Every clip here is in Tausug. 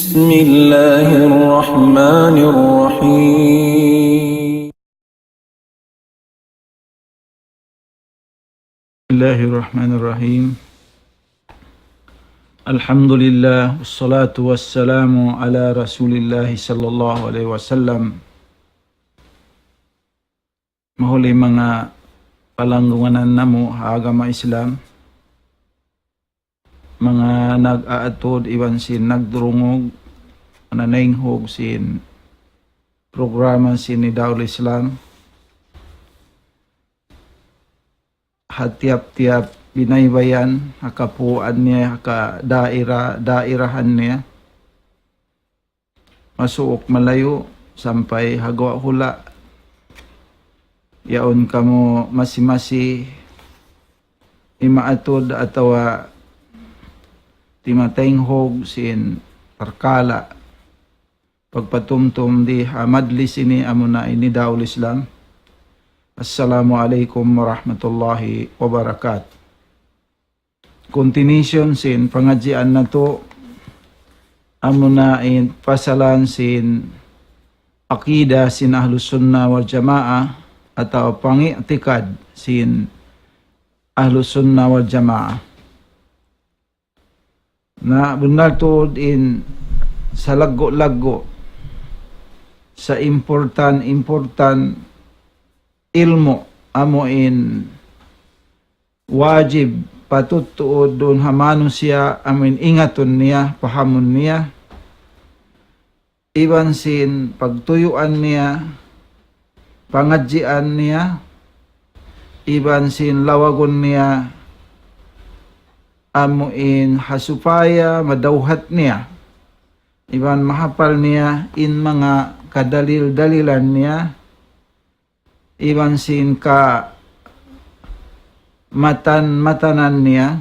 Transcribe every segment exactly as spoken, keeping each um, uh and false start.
بسم الله الرحمن الرحيم. بسم الله الرحمن الرحيم. الحمد لله والصلاة والسلام على رسول الله صلى الله عليه وسلم. Mahuli manga palanggungan namu' ha agama Islam, manga nag-aatud iban sin nagdurungug, nanayinghug sin programa sin Nidaul Islam, ha tiyap-tiyap binaybayan, ha kapuan niya, ha ka daira, dairahan niya, masuuk malayu' sampay ha guwa' hula'. Yaun kamu masi-masi imaatud atawa timatayinghug sin parkala' pagpatumtum di ha majlis ini, amuna in Nidaul Islam. Assalamu alaykum warahmatullahi wabarakatuh. Continuation sin pangadjian natu', amuna in pasalan sin aqida sin Ahlus Sunnah wal Jamaah atawa pangi'tikad sin Ahlus Sunnah wal Jamaah. Na bunnal tuud in salaggu'-laggu', sa important-important ilmu', amu in wajib patut tuud duun ha manusiya', amu in ingatun niya, pahamun niya, iban sin pagtuyuan niya, pangadjian niya, iban sin lawagun niya, amu in ha supaya madawhat niya, iban mahapal niya in manga kadalil-dalilan niya, iban sin kamatan-matanan niya.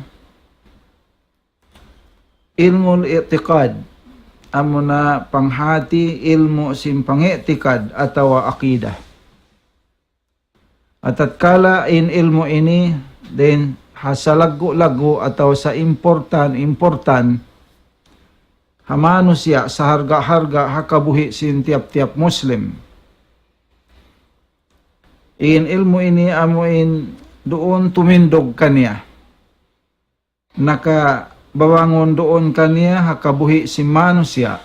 Ilmul i'tiqad, amuna panghati ilmu' sin pangi'tikad atawa aqida. Atatkala in ilmu' ini dayn ha salaggu'-laggu' atawa sa important-important ha manusiya', sa harga-harga ha kabuhi' sin tiyap-tiyap Muslim. In ilmu' ini amu in duun tumindug kaniya. Nakabawangun duun kaniya ha kabuhi' sin manusiya'.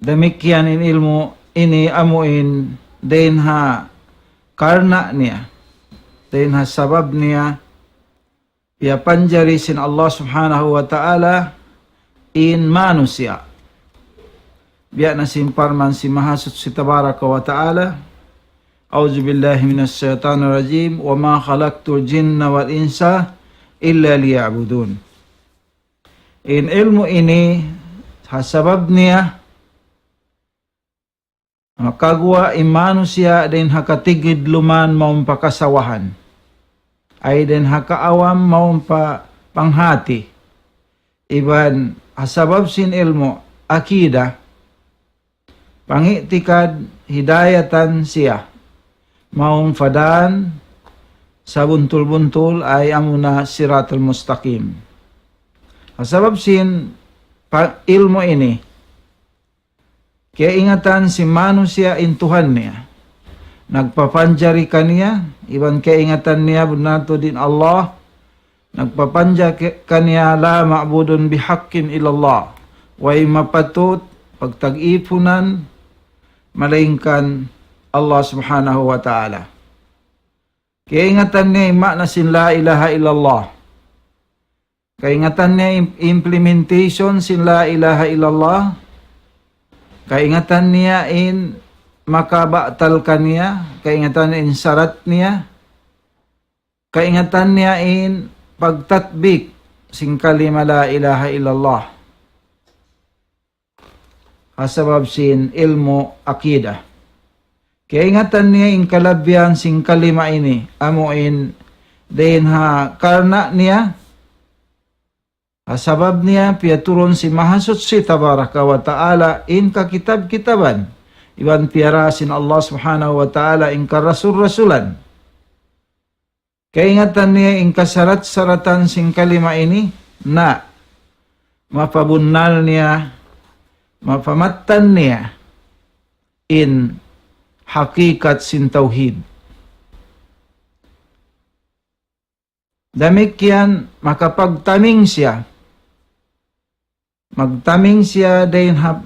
Damikkiyan in ilmu' ini amu in dayn ha karna' niya, dayn ha sabab niya, piyapanjari sin Allah Subhanahu wa Ta'ala in manusiya'. Biya' na sin parman sin Mahasuchi Tabaraka wa Ta'ala, أعوذ بالله من الشيطان الرجيم، وما خلقت الجن والإنس إلا ليعبدون. In ilmu' ini, ha sabab niya, makaguwa' in manusiya' dayn ha katigidluman mawn pa kasawahan. Ay dayn ha kaawam mawn pa panghati. Iban ha sabab sin ilmu' akida, pangi'tikad, hidayatan siya mawn pa dan sabuntul-buntul, ay amuna siratul mustaqim. Ha sabab sin pa-, ilmu' ini, kaingatan sin manusiya' in Tuhan niya. Nagpapanjari kaniya, iban kaingatan niya bunnal tuud in Allah. Nagpapanjari kaniya, لا معبود بحق إلا الله. Way mapatut pagtag-ipunan malaingkan Allah Subhanahu wa Ta'ala. Kaingatan niya in ma'na sin لا إله إلا الله. Kaingatan niya im-, implementation sin لا إله إلا الله. Kaingatan niya in makabatal kaniya. Kaingatan niya in sarat niya. Kaingatan niya in pagtatbik sin kalima لا إله إلا الله. Ha sabab sin ilmu' akida. Kaingatan niya in kalabihan sin kalima ini, amu in dayn ha karna' niya, ha sabab niya piyaturun sin Mahasuchi Tabaraka wa Ta'ala in kakitab-kitaban, iban piyara sin Allah Subhanahu wa Ta'ala in karasul-rasulan. Kaingatan niya in kasarat-saratan sin kalima ini, na mapabunnal niya, mapamattan niya in hakikat sin tawhid. Damikkiyan makapagtaming siya. Magtaming siya dayn ha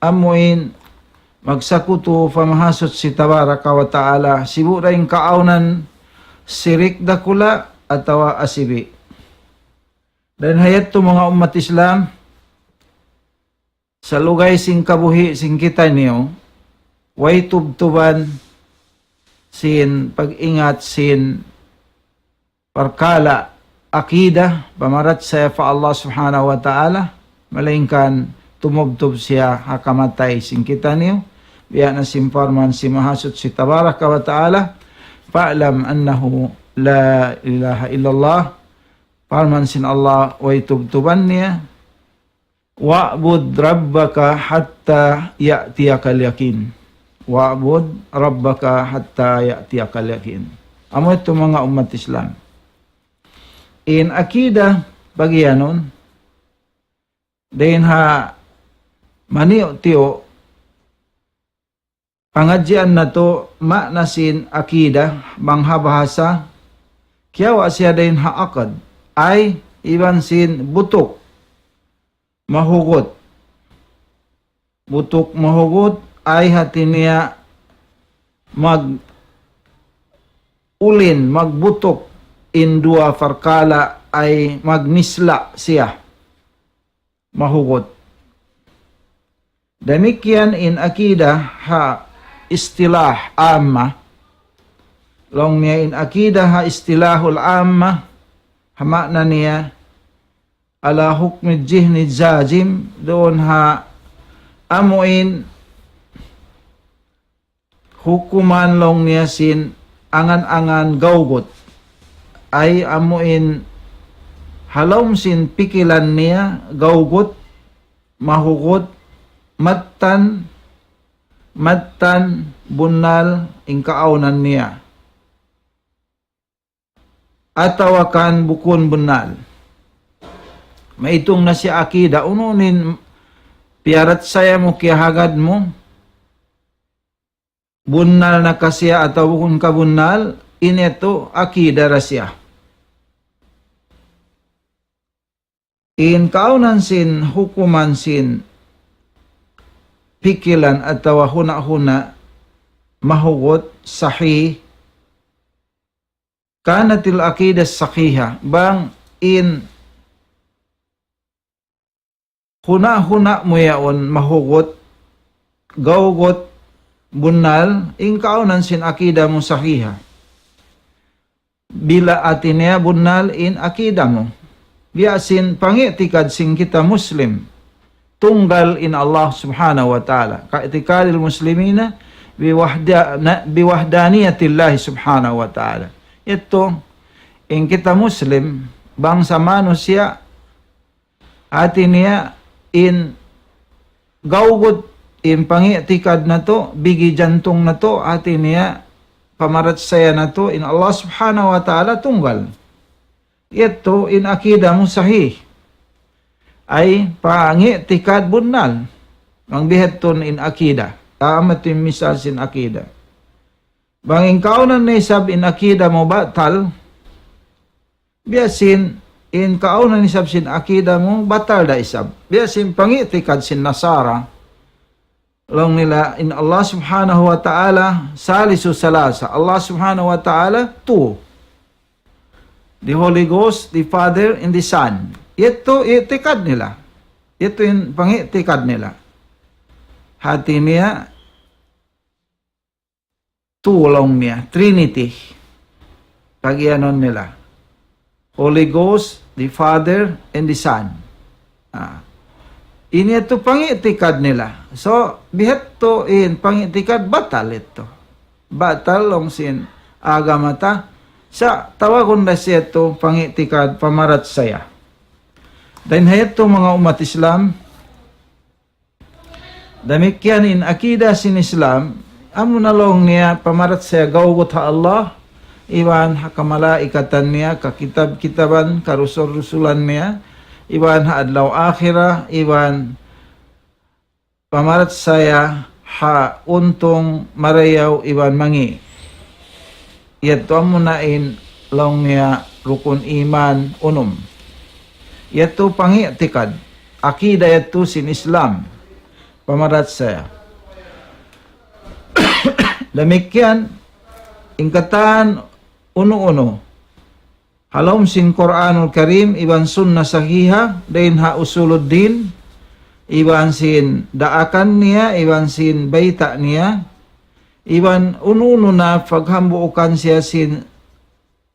amuin magsakutu pa Mahasuchi Tabaraka wa Ta'ala, sibu' dayn kaawnan sirik dakula' atawa asibi'. Dayn ha yadtu manga ummat Islam, salugay sin kabuhi' sin kitaniyu, way tubtuban sin pag-ingat sin parkala' akida, pamarachaya pa Allah Subhanahu wa Ta'ala, malaingkan tumubtub siya ha kamatay sin kitaniyu, biya' na sin parman sin Mahasuchi Tabaraka wa Ta'ala, فاعلم أنه لا إله إلا الله, parman sin Allah way tubtuban niya, واعبد ربك حتى يأتيك اليقين. واعبد ربك حتى يأتيك اليقين. Amu yadtu manga ummat Islam. In akida bagiyanun, dayn ha maniyu-tiyu pangadjian natu' maana sin akida, bang ha bahasa, kiyawa' siya dayn ha aqd, ay iban sin butuk mahugut. Butuk mahugut, ay hati niya mag-ulin, magbutuk in duwa parkala' ay magmisla' siya. Mahugut. Damikkiyan in akida ha istilah amma. Laung niya in akida ha istilahul amma, ha maana niya, ala hukmi jihni jazim, duun ha amuin hukuman laung niya sin angan-angan gawgut. Ay amuin ha lawm sin pikilan niya gawgut, mahugut, mattan, mattan, bunnal, in kaawnan niya. Atawa kan bukun bunnal. Maitung na siya akida, unu in piyarachaya mu, kiyahagad mu, bunnal na ka siya atawa bukun ka bunnal, ini yadtu akida da siya. In kaawnan sin hukuman sin pikilan atawa huna'-huna' mahugut, sahih, كانت العقيدة الصحيحة, bang in huna'-huna' mu yaun mahugut, gawgut, bunnal, in kaawnan sin akida mu sahiha. Bila hati niya bunnal in akida mu. Biya' sin pangi'tikad sin kita Muslim. Tunggal in Allah Subhanahu wa Ta'ala. كاعتقاد المسلمين بوحدا-، بوحدانية الله سبحانه وتعالى. Yadtu, in kita Muslim, bangsa manusiya', hati niya in gawgut in pangi'tikad natu', bigi jantung natu', hati niya pamarachaya natu', in Allah Subhanahu wa Ta'ala tunggal. Yadtu in akida mu sahih. Ay pangi'tikad bunnal. Bang bihattun in akida. Tama tu in misal sin akida. Bang in kaawnan na isab in akida mu batal, biya' sin in kaawnan isab sin akida mu batal da isab. Biya' sin pangi'tikad sin Nasara. Laung nila in Allah Subhanahu wa Ta'ala, ثالث ثلاثة. Allah Subhanahu wa Ta'ala, two. The Holy Ghost, the Father, and the Son. Yadtu i'tikad nila. Yadtu in pangi'tikad nila. Hati niya, two laung niya, Trinity. Pagiyanun nila. Holy Ghost, the Father, and the Son. Ah. Ini yadtu pangi'tikad nila. So, bihattun in pangi'tikad batal yadtu. Batal laung sin agama ta. Sa' tawagun da siya yadtu pangi'tikad pamarachaya. Dayn ha yadtu manga ummat Islam, damikkiyan in akida sin Islam, amuna laung niya pamarachaya gawgut ha Allah, iban ha kamalaikatan niya, kakitab-kitaban, karusul-rusulan niya, iban ha adlaw akhirat, iban pamarachaya ha untung marayaw iban mangi'. Yadtu amuna in laung niya rukun iman unum. Yadtu pangi'tikad, akida yadtu sin Islam, pamarachaya. Damikkiyan, in katan unu-unu ha lawm sin Qur'anul Karim, iban Sunnah Sahiha, dayn ha Usuluddin, iban sin daakan niya, iban sin bayta' niya, iban unu-unu na paghambuukan siya sin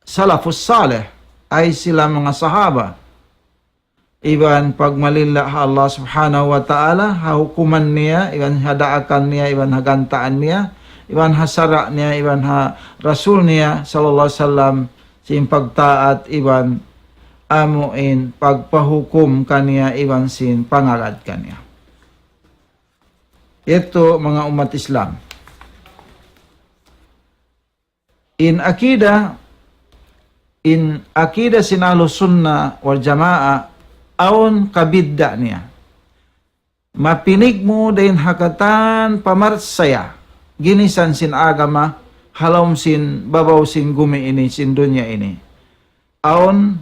Salafus Salih, ay sila manga sahaba. Iban pagmalilla ha Allah Subhanahu wa Ta'ala, ha hukuman niya, iban ha daakan niya, iban ha gantaan niya, iban ha sara' niya, iban ha Rasul niya, sallallahu alayhi wasallam, sin pagtaat, iban amuin pagpahukum kaniya, iban sin pangagad kaniya. Yadtu manga ummat Islam. In akida, in akida sin Ahlus Sunnah wal Jamaah, awn kabidda' niya. Mapinig mu dayn ha katan pamarachaya, ginisan sin agama, ha lawm sin babaw sin gumi ini, sin dunya ini. Awn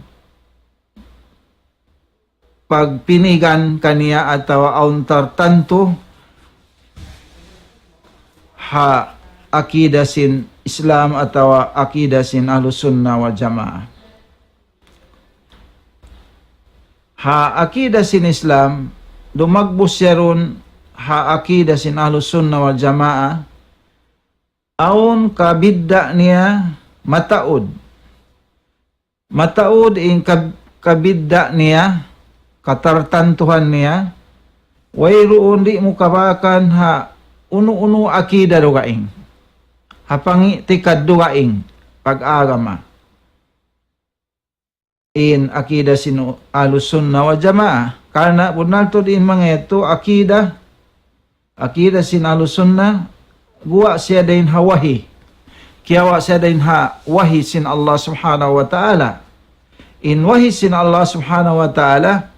pagpinigan kaniya atawa awn tartantu ha akida sin Islam atawa akida sin Ahlus Sunnah wal Jamaah. Ha akida sin Islam, dumagbus siya duun ha akida sin Ahlus Sunnah wal Jamaah, awn kabidda' niya mataud. Mataud in kab-, kabidda' niya, katartantuhan niya, wayruun di' mu kabakan ha unu-unu akida dugaing. Ha pangi'tikad dugaing, pag-agama. In akida sin Ahlus Sunnah wal Jamaah. Karna' bunnal tuud in manga yadtu akida, akida sin Ahlus Sunnah, guwa' siya dayn ha wahi. Kiyawa' siya dayn ha wahi sin Allah Subhanahu wa Ta'ala. In wahi sin Allah Subhanahu wa Ta'ala,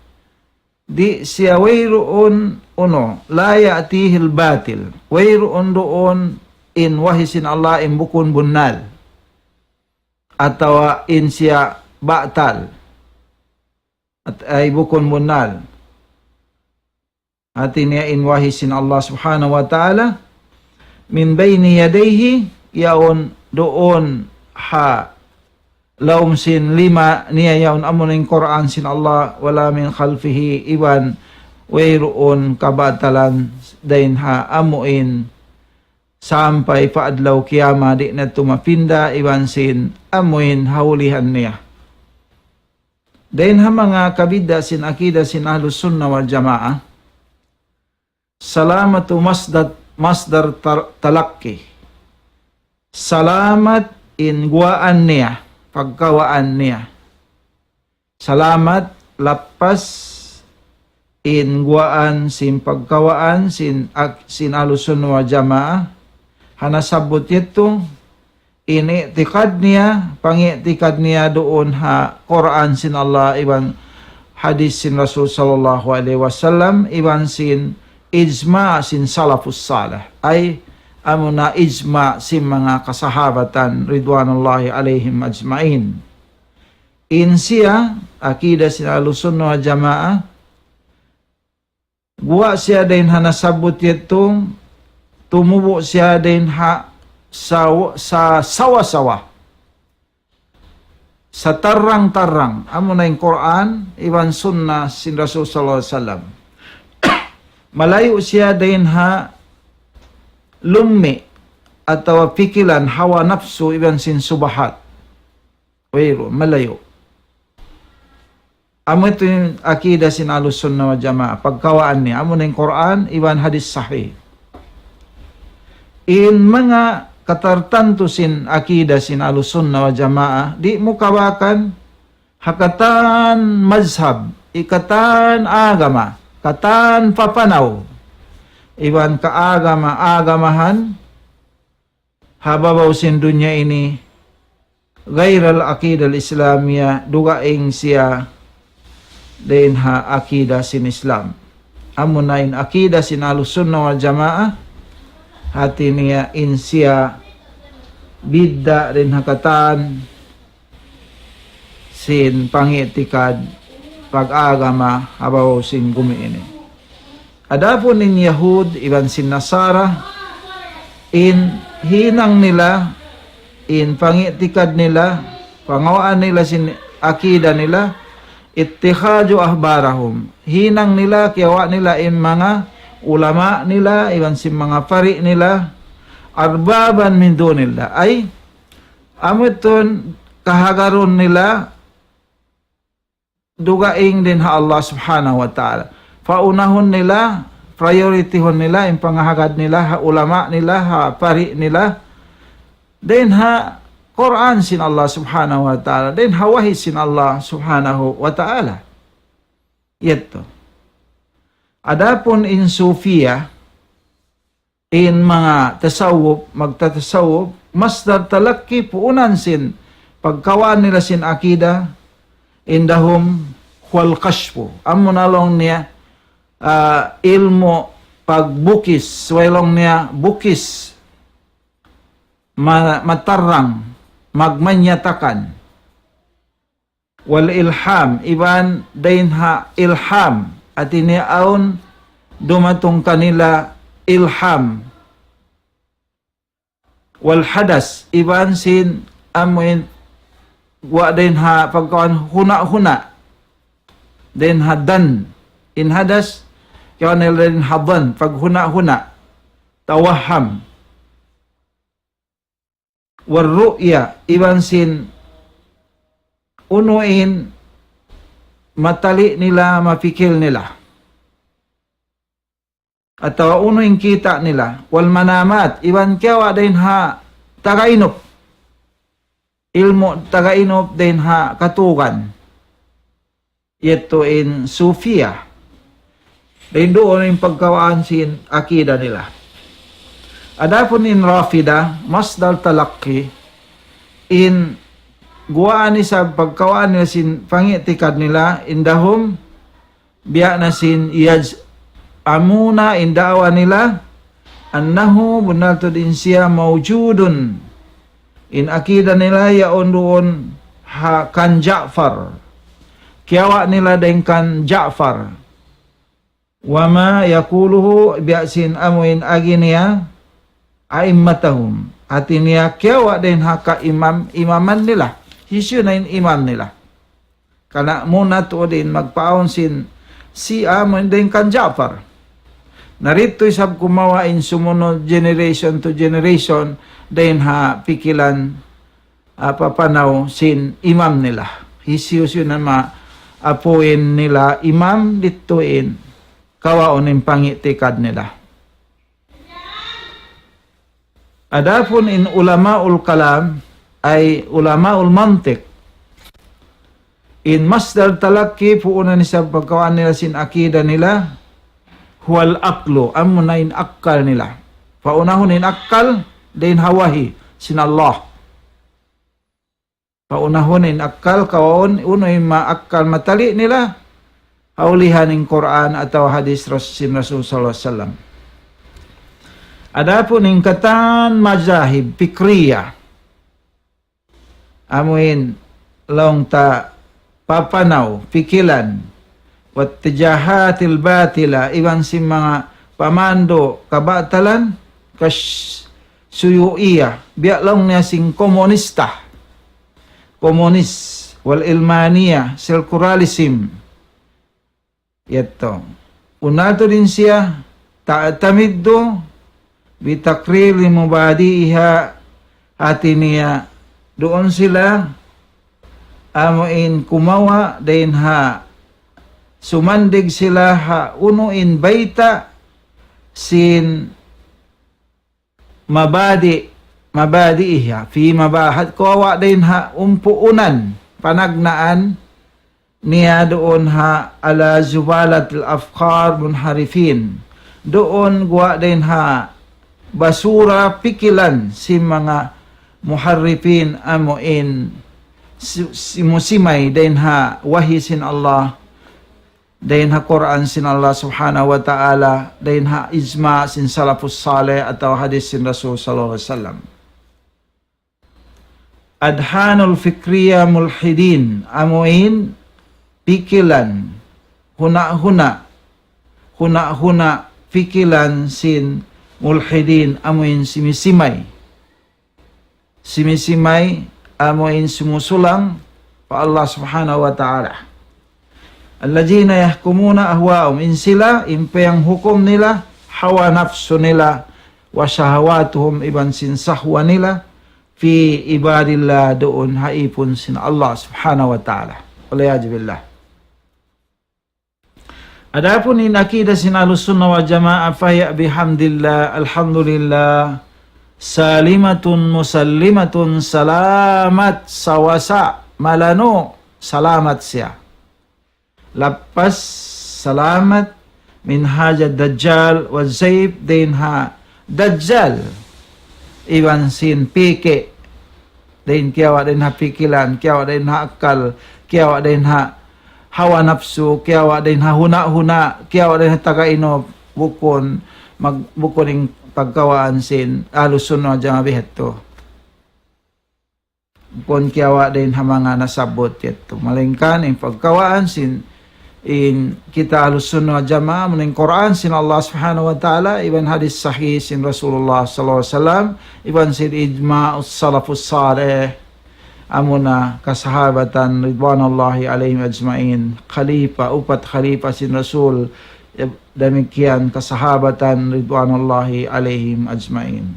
di' siya wayruun unu, لا يأتيه الباطل. Wayruun duun in wahi sin Allah in bukun bunnal. Atawa in siya batal. At ay bukun bunnal. Hati niya in wahi sin Allah Subhanahu wa Ta'ala, من بين يديه, yaun duun ha lawm sin lima niya yaun amuna in Qur'an sin Allah, ولا من خلفه, iban wayruun kabatalan dayn ha amuin sampay pa adlaw kiyamat di' na tumapinda, iban sin amuin ha ulihan niya. Dayn ha manga kabidda' sin akida sin Ahlus Sunnah wal Jamaah, سلامة مصدر, مصدر tar-, تلقي. Salamat in guwaan niya, pagkawaan niya. Salamat, lappas, in guwaan sin pagkawaan sin ak-, sin Ahlus Sunnah wal Jamaah. Ha nasabbut yadtu, in i'tikad niya, pangi'tikad niya duun ha Qur'an sin Allah iban hadith sin Rasul sallallahu alayhi wasallam, iban sin ijma' sin salafus salih. Ay, amuna ijma' sin manga kasahabatan ridwanullahi alayhim ajma'in. In siya, akida sin Ahlus Sunnah wal Jamaah, guwa' siya dayn ha nasabbut yadtu, tumubu' siya dayn ha saw-, sa sawa-sawa. Sa tarrang-tarrang, amuna in Qur'an, iban Sunnah sin Rasul sallallahu alayhi wasallam. Malayu' siya dayn ha lummi' atawa pikilan, hawa napsu, iban sin subahat. Wayruun, malayu'. Amu yadtu in akida sin Ahlus Sunnah wal Jamaah. Pagkawaan niya, amuna in Qur'an, iban hadith sahih. In manga katartantu sin akida sin Ahlus Sunnah wal Jamaah, di' mu kabakan, ha katan mazhab, ha katan agama, katan papanaw, iban kaagama-agamahan, ha babaw sin dunya ini, غير العقيدة الإسلامية, dugaing siya dayn ha akida sin Islam. Amuna in akida sin Ahlus Sunnah wal Jamaah, hati niya in siya bidda' dayn ha katan sin pangi'tikad pag-agama ha babaw sin gumi ini. Adapun in Yahud iban sin Nasara, in hinang nila, in pangi'tikad nila, pangawaan nila sin akida nila, اتخاذ أحبارهم. Hinang nila, kiyawa' nila in manga ulama nila, iban sin manga pari' nila, أربابا من دون الله. Ay, amu yadtu in kahagarun nila, dugaing dayn ha Allah Subhanahu wa Ta'ala. Paunahun nila, priority-hun nila, in pangahagad nila, ha ulama nila, ha pari' nila, dayn ha Qur'an sin Allah Subhanahu wa Ta'ala, dayn ha wahi sin Allah Subhanahu wa Ta'ala. Yadtu. Adapun in Sufiya, in manga tasawuf, magtatasawuf, masdar talakki puunan sin pagkawaan nila sin akida, indahum huwal kashfu. Amuna laung niya, ah, ilmu' pagbukis, way laung niya bukis, ma-, matarrang, magmanyatakan. Wal ilham, iban dayn ha ilham, hati niya awn dumatung kanila ilham. Wal hadas, iban sin amuin guwa' dayn ha pagkawan huna-huna. Dayn ha dhan, in hadas, kawan nila dayn ha dhan, paghuna-huna, tawaham. Wal ru'ya, iban sin unu in matali' nila, mapikil nila. Atawa unu in kita' nila. Wal manamat, iban kiyawa' dayn ha tagainup. Ilmu' tagainup dayn ha katugan. Yadtu in Sufiya. Dayn duun in pagkawaan sin akida nila. Adapun in Rafida, masdar talakki, in guwaan isab pagkawaan nila sin pangi'tikad nila, indahum, biya' na sin yaz-, amuna in da'wa nila, annahu, bunnal tuud in siya mawjudun. In akida nila yaun duun ha kan Ja'far. Kiyawa' nila dayn kan Ja'far. Wa ma yaquluhu, biya' sin amuin agi niya, a'immatahum. Hati niya kiyawa' dayn ha kaimam-, imaman nila. Hisiyu na in imam nila. Karna' muna tuud in magpaawn sin Shia amu in dayn kan Ja'far. Na didtu isab kumawa' in sumunud generation to generation dayn ha pikilan, ah, papanaw sin imam nila. Hisiyu-siyu na ma-appoint nila imam didtu in kawaun in pangi'tikad nila. Adapun in ulamaul kalam, ay ulamaul mantiq, in masdar talakki puunan isab pagkawaan nila sin akida nila, huwal aqlu, amuna in akkal nila. Paunahun in akkal, dayn ha wahi sin Allah. Paunahun in akkal, kawaun unu in ma-, akkal matali' nila, ha ulihan in Qur'an atawa hadis Ras-, sin Rasul sallallahu alayhi wasallam. Adapun in katan mazahib fikriya, amuin laung ta papanaw, pikilan, wattijahatil batila, iban sin manga pamandu' kabatalan, kas-, Shuyu'iyya, biya' laung niya sin komunista, komunis, wal ilmaniya, sekularisim. Yadtu. Unu tuud in siya, ta'tamiddu bi taqriri mubadi'iha, hati niya duun sila amuin kumawa' dayn ha sumandig sila ha unu in bayta' sin mabadi', mabadi'iha, fi mabahat, kumawa' dayn ha umpuunan, panagnaan niya duun ha ala zubalatil afkar munharifin. Duun guwa' dayn ha basura pikilan sin manga muharrifin amuin si-, simusimay dayn ha wahi sin Allah. dayn ha Qur'an sin Allah Subhanahu wa Ta'ala, dayn ha ijma' sin salafus salih atawa hadith sin Rasul sallallahu alayhi wasallam. Adhanul fikriya mulhidin, amuin pikilan, huna-huna, huna-huna pikilan sin mulhidin, amuin simisimay. Simisimay, amuin sumusulang pa Allah Subhanahu wa Ta'ala. Alladhina yahkumuna ahwa'ahum, in sila, in piyanghukum nila, hawa nafsu nila, wa shahawatuhum, iban sin sahwa nila, fi ibadillah, duun ha īpun sin Allah Subhanahu wa Ta'ala. Wal iyadhu billah. Adapun in akida sin Ahlus Sunnah wal Jamaah, fahiya bihamdillah, alhamdulillah, salimatun musallimatun, salamat sawasa, malanu, salamat siya. Lappas, salamat, min hadha dajjal wa zayf, dayn ha dajjal, iban sin piki', dayn kiyawa' dayn ha pikilan, kiyawa' dayn ha akal, kiyawa' dayn ha hawa nafsu, kiyawa' dayn ha huna-huna, kiyawa' dayn ha taga ino, bukun, mag-, bukun in pagkawaan sin Ahlus Sunnah wal Jamaah biya' hādtu. Bukun kiyawa' dayn ha manga nasabbut yadtu. Malaingkan in pagkawaan sin in kita Ahlus Sunnah wal Jamaah, muna in Qur'an sin Allah Subhanahu wa Ta'ala, iban hadith sahih sin Rasulullah sallallahu alayhi wasallam, iban sin ijma' salafus salih, amuna kasahabatan ridwanullahi alayhim ajma'in, khalifa, upat khalifa sin Rasul, damikkiyan kasahabatan ridwanullahi alayhim ajma'in.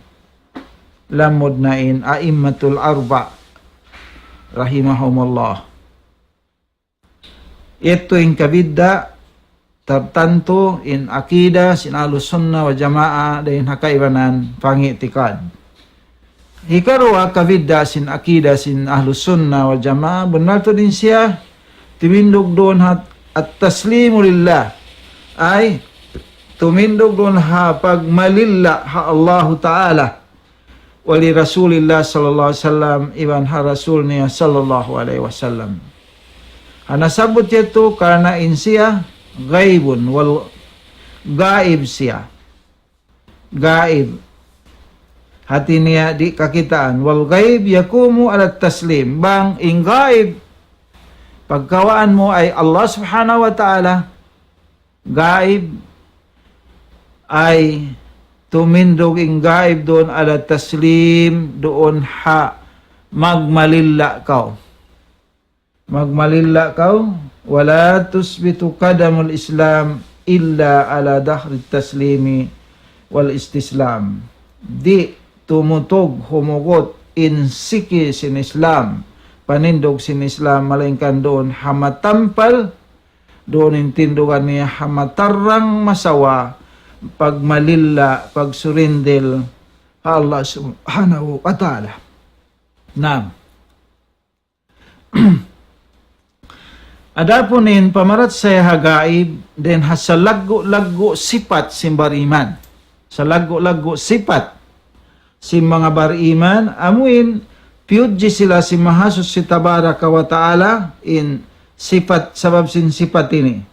Lamud na in a'immatul arba' rahimahumullah. Yadtu in kabidda' tartantu in akida sin Ahlus Sunnah wal Jamaah dayn ha kaibanan pang'itikad. Hikaruwa kabidda' sin akida sin Ahlus Sunnah wal Jamaah, bunnal tuud in siya tumindug duun ha at-taslimu lillah. Ay, tumindug duun ha pagmalilla ha Allahu Ta'ala. Wa li Rasulillah sallallahu alayhi wasallam, iban ha Rasul niya sallallahu alayhi wasallam. Ha nasabbut yadtu karna' in siya ghaibun, wal gaib siya. Gaib. Hāti niya di' kakitaan. Wal ghaib yaqumu ala taslim. Bang in gaib, pagkawaan mu ay Allah Subhanahu wa Ta'ala, gaib, ay tumindug in gaib duun ala taslim, duun ha magmalilla kaw. Magmalilla kaw, ولا تثبت قدم الإسلام إلا على ظهر التسليم والاستسلام. Di' tumutug humugut in siki sin Islam, panindug sin Islam, malaingkan duun ha matampal, duun in tindugan niya ha matarrang masawa, pagmalilla, pagsurindil ha Allah Subhanahu wa Ta'ala. Naam. Adapun in pamarachaya ha gaib, dayn ha salaggu'-laggu' sipat sin bariman. Salaggu'-laggu' sipat sin manga bariman, amuin piyudji sila sin Mahasuchi Tabaraka wa Ta'ala, in sipat, sabab sin sipat ini.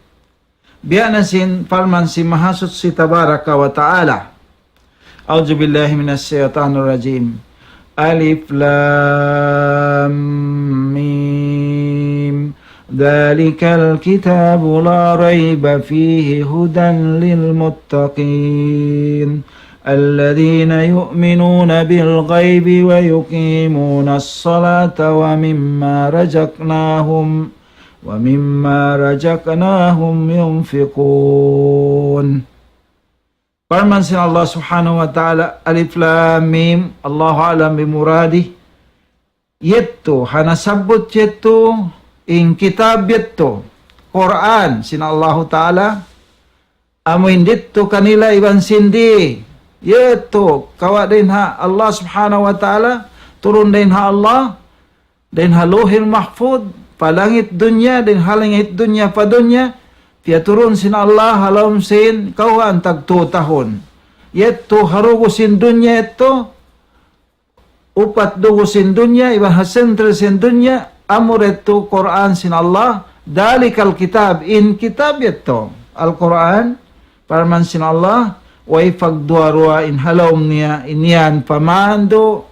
Biya' na sin parman sin Mahasuchi Tabaraka wa Ta'ala. أعوذ بالله من الشيطان الرجيم. ألف لام ميم. ذلك الكتاب لا ريب فيه هدى للمتقين. الذين يؤمنون بالغيب ويقيمون الصلاة ومما رزقناهم ومما رزقناهم ينفقون. Parman sin Allah Subhanahu wa Ta'ala, ألف لام ميم، الله أعلم بمراده. Yadtu, ha nasabbut yadtu, in kitab yadtu, Qur'an sin Allahu Ta'ala, amuin didtu kanila iban sin di'. Yadtu, kawa' dayn ha Allah Subhanahu wa Ta'ala, turun dayn ha Allah, dayn ha Lawhil Mahfuz, pa langit dunya, dayn ha langit dunya pa dunya, piyaturun sin Allah ha lawm sin kawhaan tagtū tahun. Yadtu ha dugu sin dunya yadtu, upat dugu sin dunya, iban ha sentral sin dunya, amura yadtu Qur'an sin Allah, ذلك الكتاب, in kitab yadtu, Al-Qur'an, parman sin Allah, way pagduwa-ruwa in ha lawm niya, in yan pamandu',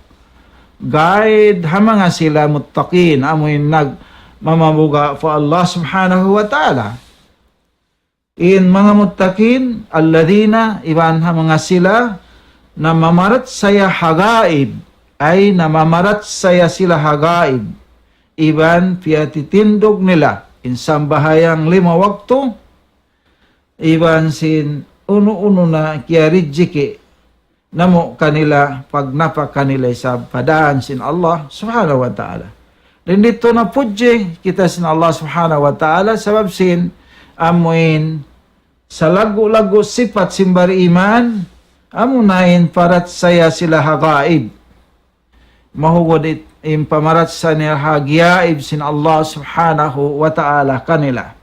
guide, ha manga sila muttaqin, amu in nagmamabuga' pa Allah Subhanahu wa Ta'ala. In manga muttaqin, الذين, iban ha manga sila, namamarachaya ha gaib, ay namamarachaya sila ha gaib, iban piyatitindug nila, in sambahayang lima waktu, iban sin unu-unu na kiyarijiki, namu' kanila, pagnapa kanila isab pa dān sin Allah Subhanahu wa Ta'ala. Dayn didtu na pudji kita sin Allah Subhanahu wa Ta'ala, sabab sin amuin salaggu'-laggu' sipat sin bariman, amuna in parachaya sila ha gaib. Mahugud it-, in pamarachaya nila ha gaib sin Allah Subhanahu wa Ta'ala kanila.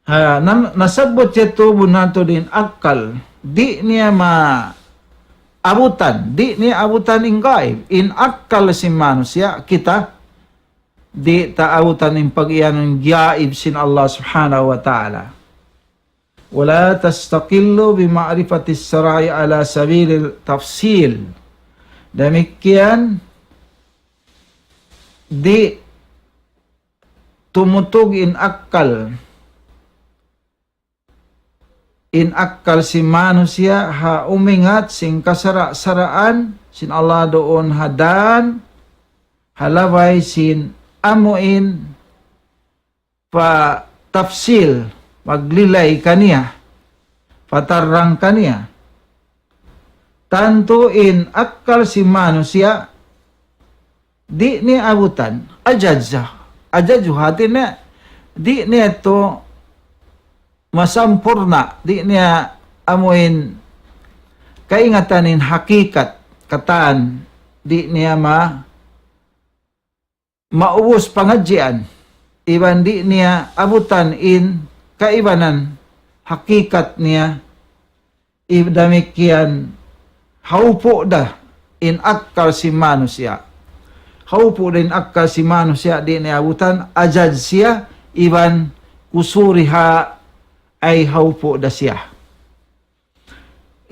Ha, nam-, nasabbut yadtu bunnal tuud in akkal. Di' niya maabutan. Di' niya abutan in gaib. In akkal sin manusiya', kita, di' ta abutan in pag-iyanun gaib sin Allah Subhanahu wa Ta'ala. ولا تستقل بمعرفة الشرع على سبيل التفصيل. Damikkiyan, di' tumutug in akkal, in akkal sin manusiya' ha umingat sin kasara'-saraan sin Allah duun ha dān, ha labay sin amuin pa tafsil, maglilay kaniya, patarrang kaniya. Tantu in akkal sin manusiya', di' niya abutan, ajaz. Ajaz hāti niya, di' niya tu masampurna', di' niya amuin kaingatan in hakikat, katan, di' niya ma-, maubus pangadjian, iban di' niya abutan in kaibanan hakikat niya, ib-, damikkiyan haupu' da in akkal sin manusiya'. Haupu' da in akkal sin manusiya', di' niya abutan, ajaz siya, iban kusuriha ay haupu' da siya.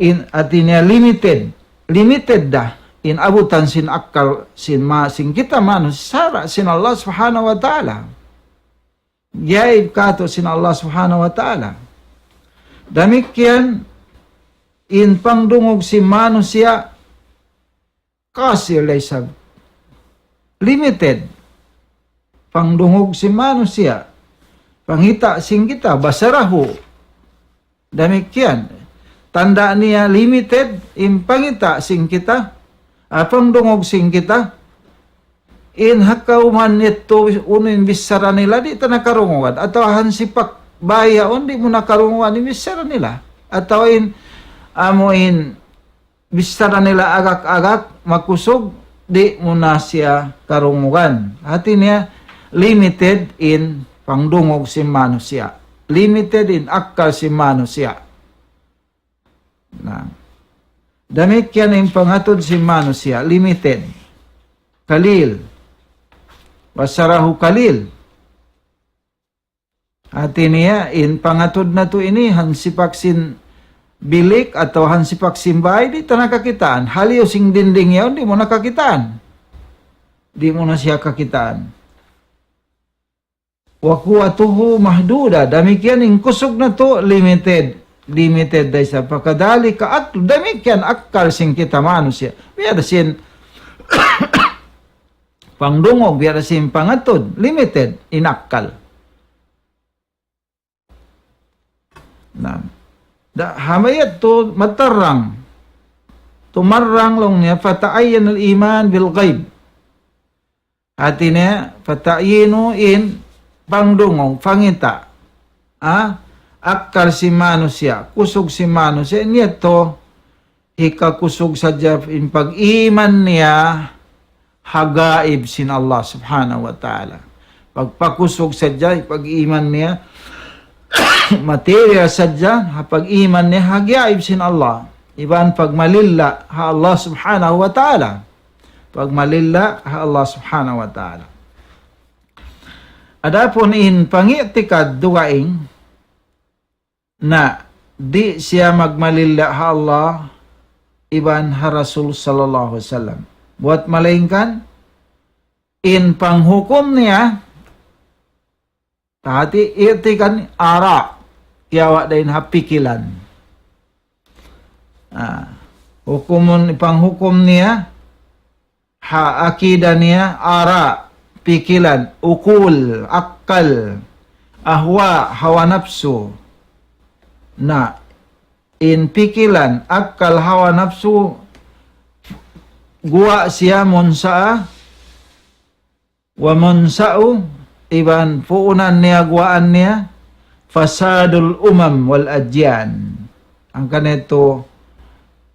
In, hāti niya limited, limited da in abutan sin akkal sin ma-, sin kita manusiya' sara' sin Allah Subhanahu wa Ta'ala. Gaib kātu' sin Allah Subhanahu wa Ta'ala. Damikkiyan in pangdungug sin manusiya' qasir da isab. Limited. Pangdungug sin manusiya'. Pangita' sin kita, basarahu. Damikkiyan. Tanda' niya limited in pangita' sin kita, ah, pangdungug sin kita. In ha kawman yadtu unu in bichara nila di' ta na karungugan. Atawa hansipak bāy yaun di' mu na karungugan in bichara nila. Atawa in amu in bichara nila agak-agak, makusug, di' mu na siya karungugan. Hāti niya, limited in pangdungug sin manusiya'. Limited in akkal sin manusiya'. Na. Damikkiyan in pangatud sin manusiya', limited. Qalil. Basarahu qalil. Hāti niya, in pangatud natu' ini, hansipak sin bilik atawa hansipak sin bāy, di' ta na kakitaan. Haliyu sin dinding yaun, di' mu na kakitaan. Di' mu na siya kakitaan. وقوته محدودة. Damikkiyan in kusug natu' limited. Limited da isab. فكذلك عقل. Damikkiyan akkal sin kita manusiya'. Biya' da sin pangdungug, biya' da sin pangatud, limited in akkal. Na, da, ha mayadtu matarrang. Tumarrang laung niya, فتعين الإيمان بالغيب. Hāti niya, فتعين in pangdungug, pangita'. Ha? Akkal sin manusiya', kusug sin manusiya', niya tu hikakusug sadja in pag-iman niya ha gaib sin Allah Subhanahu wa Ta'ala. Pagpakusug sadja in pag-iman niya, material sadja ha pag-iman niya ha gaib sin Allah. Iban pagmalilla ha Allah Subhanahu wa Ta'ala. Pagmalilla ha Allah Subhanahu wa Ta'ala. Adapun in pangi'tikad dugaing, na di' siya magmalilla ha Allah iban ha Rasul sallallahu alaihi wasallam. Buat malaingkan, in panghukum niya, hati i'tikad ara', kiyawa' dayn ha pikilan. Ah, hukumun, panghukum niya, ha akida niya, ara', pikilan, ukul, akkal, ahwa, hawa napsu. Na, in pikilan, akkal, hawa napsu, guwa' siya munsa, wa munsa'u, iban puunan niya, guwaan niya, fasadul umam wal adyan. Hangkan itu,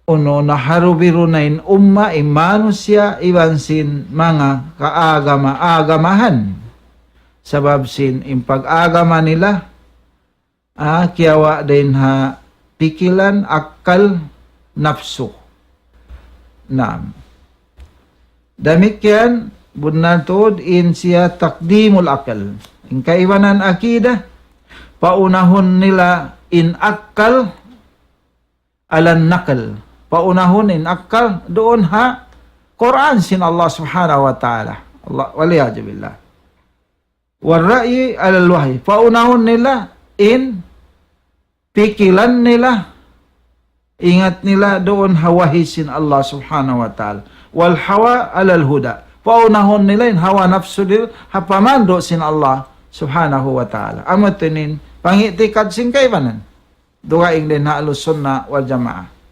unu, naharubiru na in umma, in manusiya', iban sin manga kaagama-agamahan. Sabab sin in pag-agama nila, ah, kiyawa' dayn ha pikilan, akkal, napsu. Naam. Damikkiyan, bunnal tuud in siya taqdimul aql. In kaibanan akida, paunahun nila in akkal ala naql. Paunahun in akkal duun ha Qur'an sin Allah Subhanahu wa Ta'ala. Allah, wal iyadhu billah. Wal ra'yi alal wahyi. Paunahun nila in pikilan nila, ingat nila duun ha wahyi sin Allah Subhanahu wa Ta'ala. Wal hawa alal huda. Paunahun nila in hawa napsu nila ha pamandu' sin Allah Subhanahu wa Ta'ala. Amu ini in pangi'tikad sin kaibanan dugaing dayn ha Ahlus Sunnah wal Jamaah.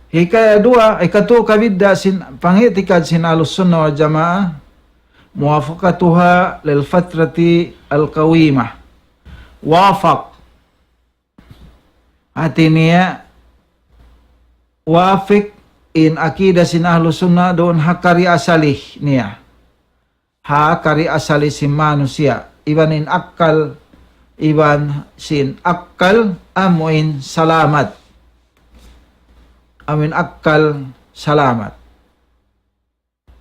Hikaduwa, hikatu kabidda' sin pangi'tikad sin Ahlus Sunnah wal Jamaah, muwafaqatuha lil fitrati al qawimah. Wafaq. Hati niya, wafiq in akida sin Ahlus Sunnah duun ha kari asali niya. Ha kari asali sin manusiya', iban in akkal, iban sin akkal amu in salamat. Amu in akkal salamat.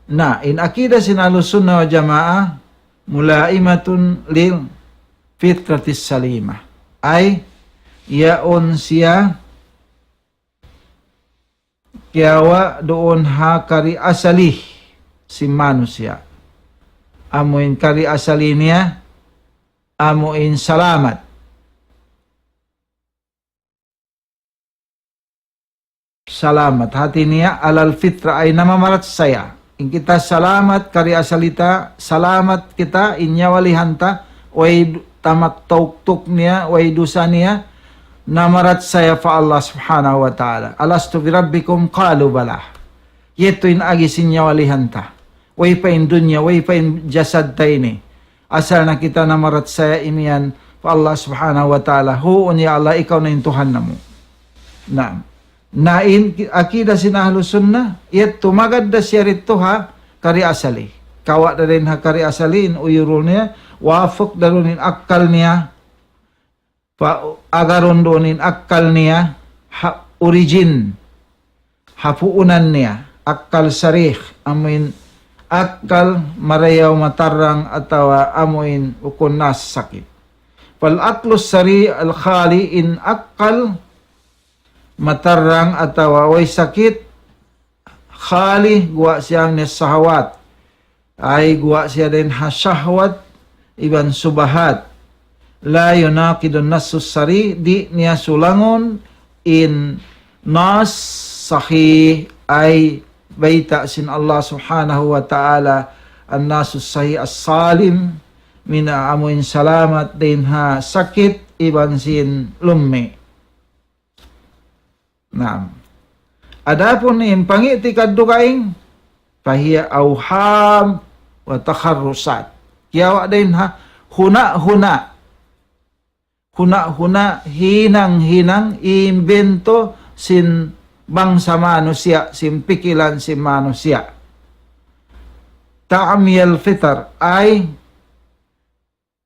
Na, in akida sin Ahlus Sunnah wal Jamaah, mulaimatun lil fitratis salimah. Ay, yaun siya kiyawa' duun ha kari asali sin manusiya'. Amu in kari asali niya, amu in salamat. Salamat. Hati niya alal fitra ay namamarachaya. In kita salamat kari asali ta, salamat kita in nyawalihan ta, way tamak tauktuk niya, way dusa niya, namarachaya pa Allah Subhanahu wa Ta'ala. "Alastu bi rabbikum?" Qalu bala. Yadtu in agi sin nyawalihan ta. Way pa in dunya, way pa in jasad ta ini. Asal na kita namarachaya imiyan pa Allah Subhanahu wa Ta'ala. Huun ya Allah, ikaw na in Tuhan namu'. Naam. Na in ki-, akida sin Ahlus Sunnah, yadtu magad da siya didtu ha kari asali. Kawa' da dayn ha kari asali in uyurul niya, wafaq da duun in akkal niya, pa-, agarun duun in akkal niya, ha origin, ha puunan niya, akkal sarih, amu in akkal marayaw matarrang atawa amu in bukun na sakit. Fal aqlus sarih al khali, in akkal matarrang atawa way sakit, khali, guwa' siya min shahawat. Ay guwa' siya dayn ha shahwat iban subahat. La yunaqidun nassus sarih, di' niya sulangun in nas sahih, ay bayta' sin Allah Subhanahu wa Ta'ala, an-nassus sahih as-salim, min amu in salamat dayn ha sakit iban sin lummi'. Naam. Adapun in pangi'tikad dugaing, fahiya awham wa takharrusat. Kiyawa' dayn ha huna-huna. Huna-huna, hinang-hinang, imbento sin bangsa manusiya', sin pikilan sin manusiya'. Ta'miyal fitar, ay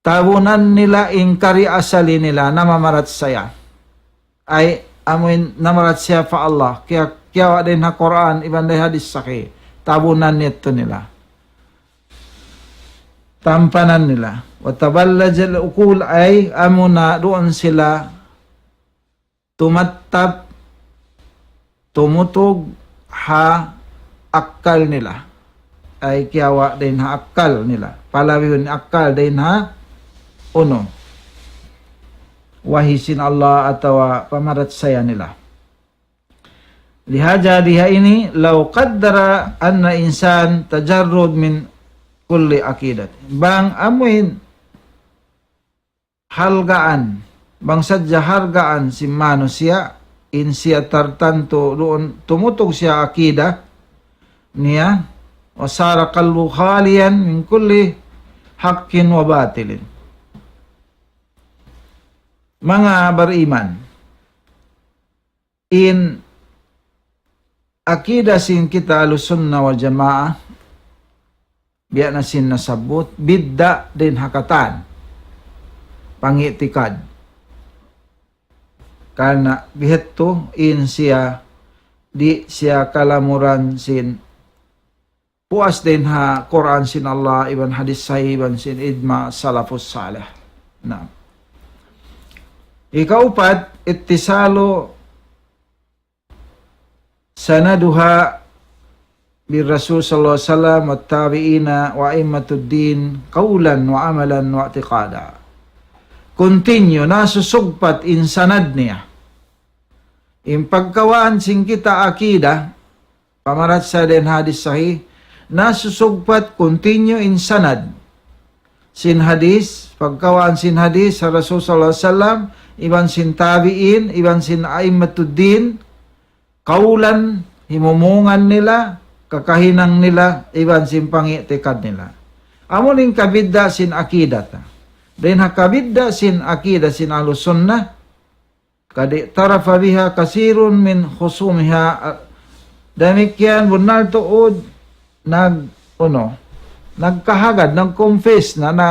tabunan nila in kari asali nila, namamarachaya. Ay, amu in namarachaya pa Allah. Kiya-, kiyawa' dayn ha Qur'an, iban dayn hadis sahih. Tabunan nila yadtu nila. tampanan nila. وتبلج العقول, ay amuna duun sila tumattap, tumutug ha akkal nila. Ay kiyawa' dayn ha akkal nila. Palabihun akkal dayn ha unu, wahi sin Allah atawa pamarachaya nila. Lihaja diha ini, لو قدر أن إنسان تجرد من كل عقيدة. Bang amuin halgaan, bang sadja halgaan sin manusiya', in siya tartantu duun tumutug siya akida niya, وصار قلبه خاليا من كل حق وباطل. Manga bariman, in akida sin kita Ahlus Sunnah wal Jamaah, biya' na sin nasabbut, bidda' dayn ha katan pangi'tikad. Karna' biya' hādtu in siya, di' siya kalamuran sin puas dayn ha Qur'an sin Allah, iban hadith sahih, iban sin ijma' salafus salih. Na. Ikaupat, اتصال سندها بالرسول صلى الله عليه وسلم والتابعين وأئمة الدين قولا وعملا واعتقادا. Continue, nasusugpat in sanad niya. In pagkawaan sin kita akida, pamarachaya dayn hadith sahih, nasusugpat continue in sanad sin hadith, pagkawaan sin hadith ha Rasul sallallahu alayhi wasallam, iban sin tabi'in, iban sin a'immatud din, qawlan, himumungan nila, kakahinang nila, iban sin pangi'tikad nila. Amu in kabidda' sin akida ta. Dayn ha kabidda' sin akida sin Ahlus Sunnah, قد اعترف بها كثير من خصومها. Damikkiyan bunnal tuud nag-, unu, nagkahagad, nag-confess na, na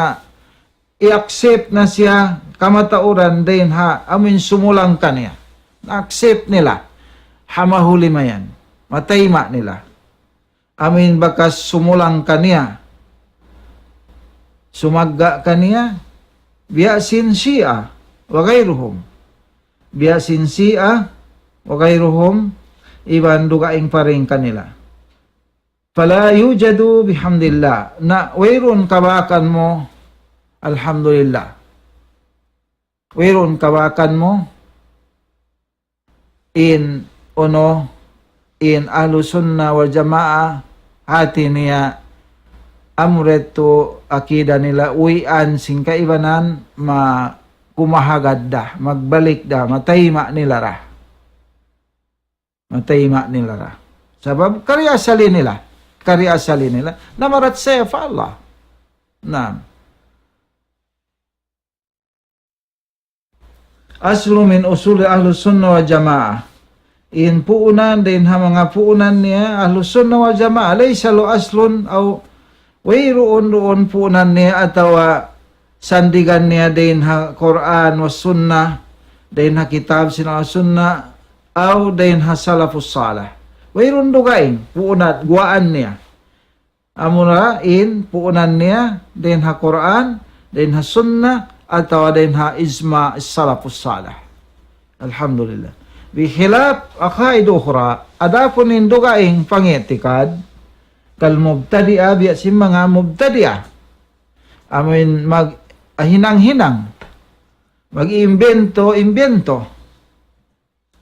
i-accept na siya kamatauran dayn ha amuin sumulang kaniya. Na-accept nila. Ha mahuli mayan. Matayma' nila. Amuin bakas sumulang kaniya, sumagga' kaniya, biya' sin Shia, wa ghayruhum. Biya' sin Shia, wa ghayruhum, iban dugaing pa dayn kanila. فلا يوجد بحمد الله. Na wayruun kabakan mu, alhamdulillah. Wayruun kabakan mu, in unu, in Ahlus Sunnah wal Jamaah, hati niya, amura yadtu akida nila, uwian sin kaibanan, ma-, kumahagad da, magbalik da, matayma' nila ra. Matayma' nila ra. Sabab kari asali nila. Kari asali nila. Namarachaya pa Allah. Naam. أصل من أصول أهل السنة والجماعة. In puunan dayn ha manga puunan niya Ahlus Sunnah wal Jamaah, ليس له أصل أو wayruun duun puunan niya atawa sandigan niya dayn ha Qur'an was Sunnah, dayn ha kitab sin Ahlus Sunnah, aw dayn ha Salafus Salih. Wayruun dugaing puunan, guwaan niya. Amura in puunan niya dayn ha Qur'an, dayn ha Sunnah, atawa dayn ha ijma' Salafus Salih. Alhamdulillah. بخلاف عقائد أخرى. Adapun in dugaing pangi'tikad, kal mubtadi'ah, biya' sin manga mubtadi'ah. Amuin mag-, hinang-hinang. Mag-imbento-imbento.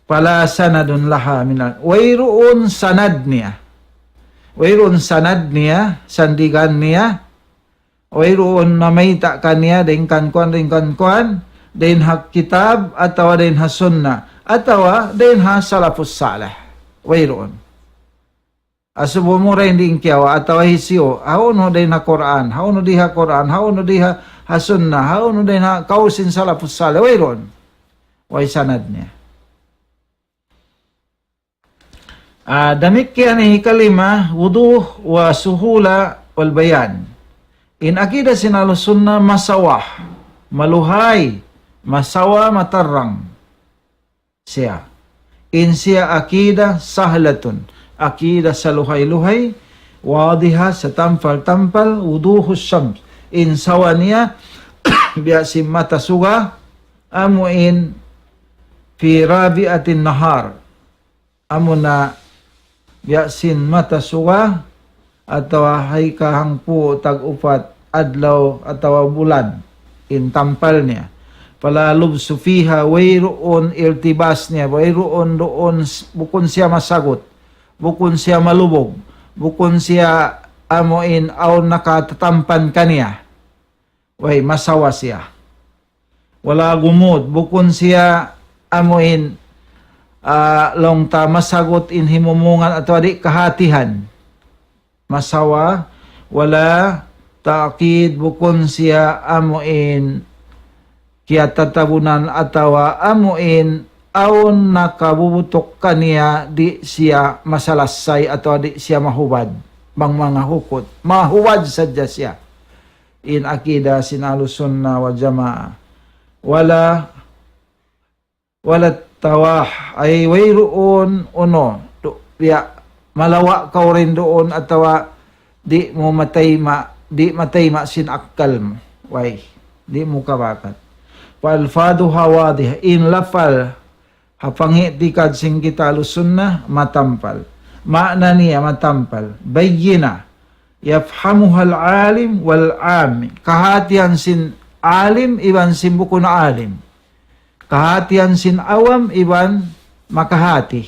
فلا سند لها من ال-, wayruun sanad niya. Wayruun sanad niya, sandigan niya. Wayruun mamayta' kaniya dayn kan kuwan, dayn kan kuwan, dayn ha kitab, atawa dayn ha sunnah, atawa dayn ha salafus salih. Wayruun. Asubu mu ra in di' kiyawa', atawa hisiyu, hawnu dayn ha Qur'an, hawnu di' ha Qur'an, hawnu di' ha, ha sunnah, hawnu dayn ha kaul sin salafus salih, wayruun. Way sanad niya. Ah, damikkiyan in hikalima, وضوح وسهولة والبيان. In akida sin Ahlus Sunnah masawa, maluhay, masawa, matarrang. Siya. In siya akida sahlatun. Akida saluhay-luhay, واضحة, satampal-tampal, وضوح الشمس. in sawa niya, biya' sin mata suga, amu in في رابعة النهار. Amu na biya' sin mata suga, atawa ha hikahangpu' tag-upat adlaw atawa bulan, in tampal niya. فلا لبس فيها, wayruun iltibas niya, wayruun duun s-, bukun siya masagut, bukun siya malubug, bukun siya amu in awn nakatatampan kaniya. Way, masawa siya. ولا غموض, bukun siya amu in, ah, laung ta masagut in himumungan atawa di' kahatihan. Masawa, ولا تعقيد, bukun siya amu in kiyatatabunan atawa amu in awn nakabubutuk kaniya di' siya masalassay atawa di' siya mahubad. Bang manga hukut, mahubad sadja siya. In akida sin Ahlus Sunnah wal Jamaah. ولا, ولا تواح, ay wayruun unu, du-, biya', malawa' kaw dayn duun atawa di' mu matayma', di' matayma' sin akkal mu. Way, di' mu kabakan. فألفاظها واضحة, in lafal ha pangi'tikad sin kita Ahlus Sunnah, matampal. Maana niya matampal. بينة. يفهمها العالم والعامي. Kahatihan sin alim iban sin bukun alim. Kahatihan sin awam iban makahati.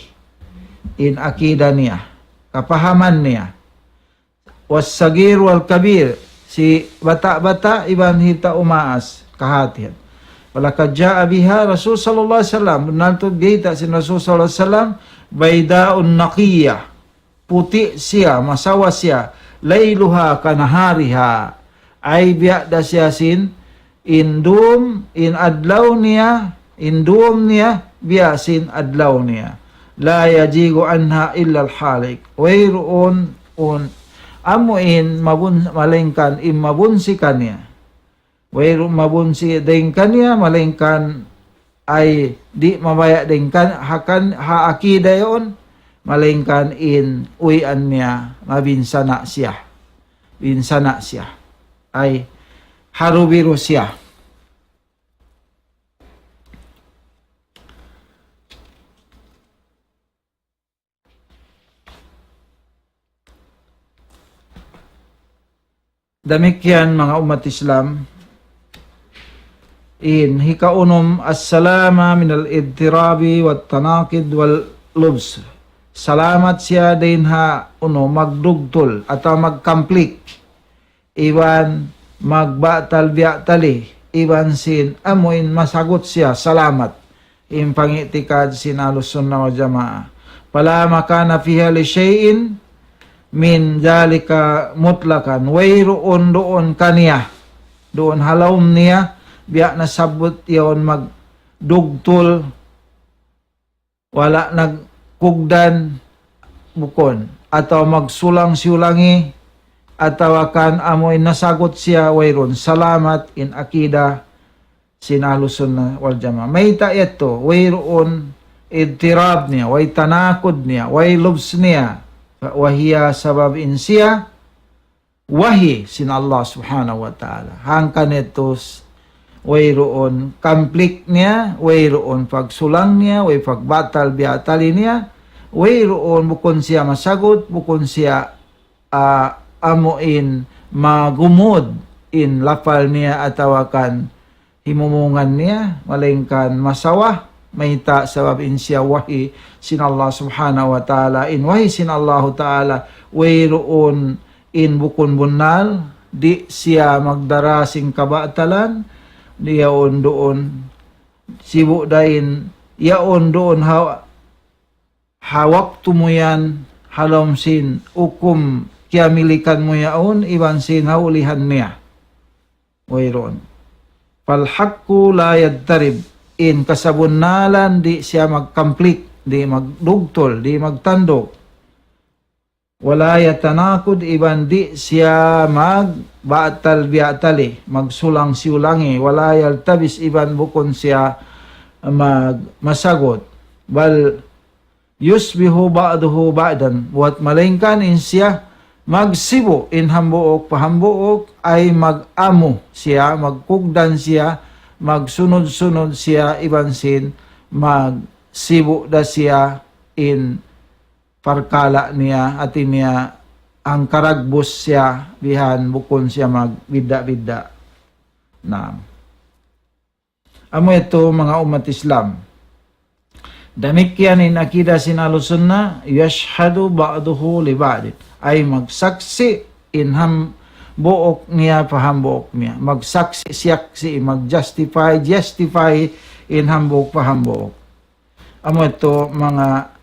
In akida niya, kapahaman niya. والصغير والكبير, sin bata'-bata' iban sin tau maas, kahatihan. ولقد جاء بها رسول صلى الله عليه وسلم, bunnal tuud biyayta' sin Rasul sallallahu alayhi wasallam, بيضاء نقية, puti' siya, masawa siya, ليلها كنهارها, ay biya' da siya sin in dum, in adlaw niya, in dum niya, biya' sin adlaw niya. لا يزيغ عنها إلا الهالك. Wayruun, un, amu in mabun-, malaingkan in mabunsi kaniya. Wayruun mabunsi dayn kaniya, malaingkan ay di' mabaya' dayn kan-, ha kan-, ha akida yaun, malaingkan in uwian niya, mabinsana' siya. Binsana' siya. Ay, harubiru siya. Damikkiyan manga ummat Islam, in hikaunum, السلامة من الاضطراب والتناقض واللبس. Salamat siya dayn ha unu, magdugtul atawa magkamplik. Iban magbatal biya' tali, iban sin amu in masagut siya, salamat. In pangi'tikad sin Ahlus Sunnah wal Jamaah. فلا مكان فيها لشيء من ذلك مطلقا. Wayruun duun kaniya, duun ha lawm niya, biya' nasabbut yaun magdugtul, wala' nagkugdan, bukun, atawa magsulang-siulangi, atawa kan amu in nasagut siya, wayruun, salamat in akida sin Ahlus Sunnah wal Jamaah. Mayta' yadtu, wayruun idtirab niya, way tanakud niya, way lubs niya. وهي, sabab in siya, wahi sin Allah Subhanahu wa Ta'ala. Hangkan yadtu s-, wayruun kamplik niya, wayruun pagsulang niya, way pagbatal biya' tali niya, wayruun bukun siya masagut, bukun siya, ah, amu in magumud in lapal niya atawa kan himumungan niya, malaingkan masawa, mayta' sabab in siya wahi sin Allah Subhanahu wa Ta'ala. In wahi sin Allahu Ta'ala, wayruun in bukun bunnal, di' siya magdara sin kabatalan, di' yaun duun, sibu' da in, yaun duun ha, ha waktu mu yan, ha lawm sin hukum kiyamilikan mu yaun, iban sin ha ulihan niya. Wayruun. فالحق لا يضطرب. In kasabunnalan di' siya magkamplik, di' magdugtul, di' magtanduk. ولا يتناقض, iban di' siya magbatal biya' tali, magsulang-siulangi. ولا يلتبس, iban bukun siya mag-, masagut. بل يشبه بعضه بعضا. Buat malaingkan in siya magsibu' in hambuuk pa hambuuk, ay mag-amu siya, magkugdan siya, magsunud-sunud siya, iban sin magsibu' da siya in parkala' niya, hati niya hangkaragbus siya, bihan bukun siya magbidda'-bidda'. Naam. Amu yadtu manga ummat Islam. Damikkiyan in akida sin Ahlus Sunnah, yashhadu ba'duhu li ba'din. Ay magsaksi' in hambuuk niya pa hambuuk niya. Magsaksi', siyaksi', mag-justify, justify in hambuuk pa hambuuk. Amu yadtu manga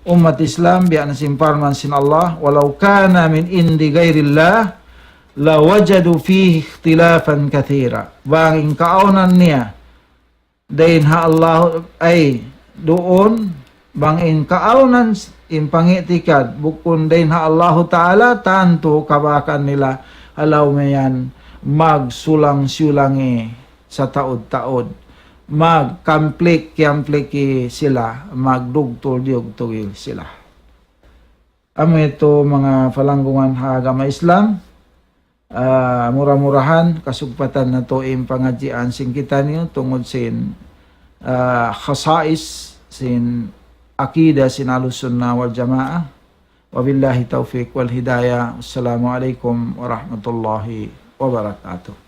ummat Islam, biya' na sin parman sin Allah, "Walau kana min indi ghairillah, lawajadu fihi ikhtilafan kathira." Bang in kaawnan niya, dayn ha Allah, ay, duun, bang in kaawnan, in pangi'tikad, bukun dayn ha Allahu Ta'ala, tantu kabakan nila, halaum yan, magsulang-siulangi sataud-taud. Magkamplik-kampliki sila, magdugtul-dugtul sila. Amu yadtu manga palanggungan ha agama Islam, ah, mura-murahan kasugpatan natu' in pangadjian sin kitaniyu tungud sin, ah, khasais sin akida sin Ahlus Sunnah wal Jamaah. Wabillahi tawfiq wal hidayah. Wassalamu alaikum warahmatullahi wabarakatuh.